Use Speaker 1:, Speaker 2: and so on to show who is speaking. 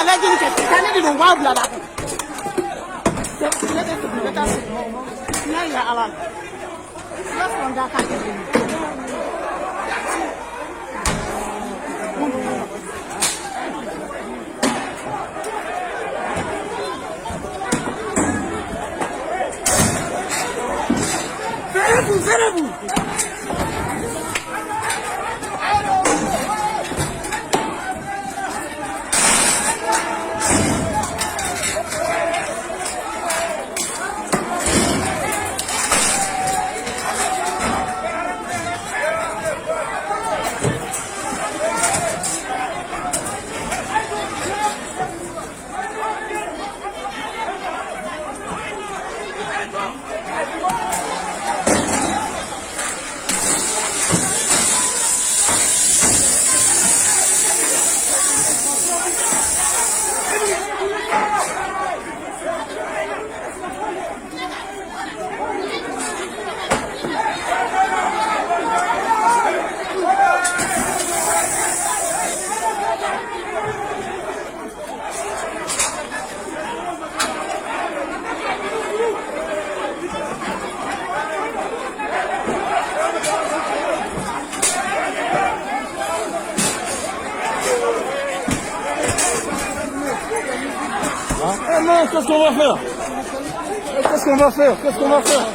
Speaker 1: Lajɛli kɛ sitanɛ de don, u b'aw bila la kun. Ne tɛ segin, n bɛ taa segin. N y'a yira Ala la. I b'a sɔrɔ n da k'a kɛ. Ferez-vous, ferez-vous.
Speaker 2: Eh non, qu'est-ce qu'on va faire? Eh, qu'est-ce qu'on va faire? Qu'est-ce qu'on va faire?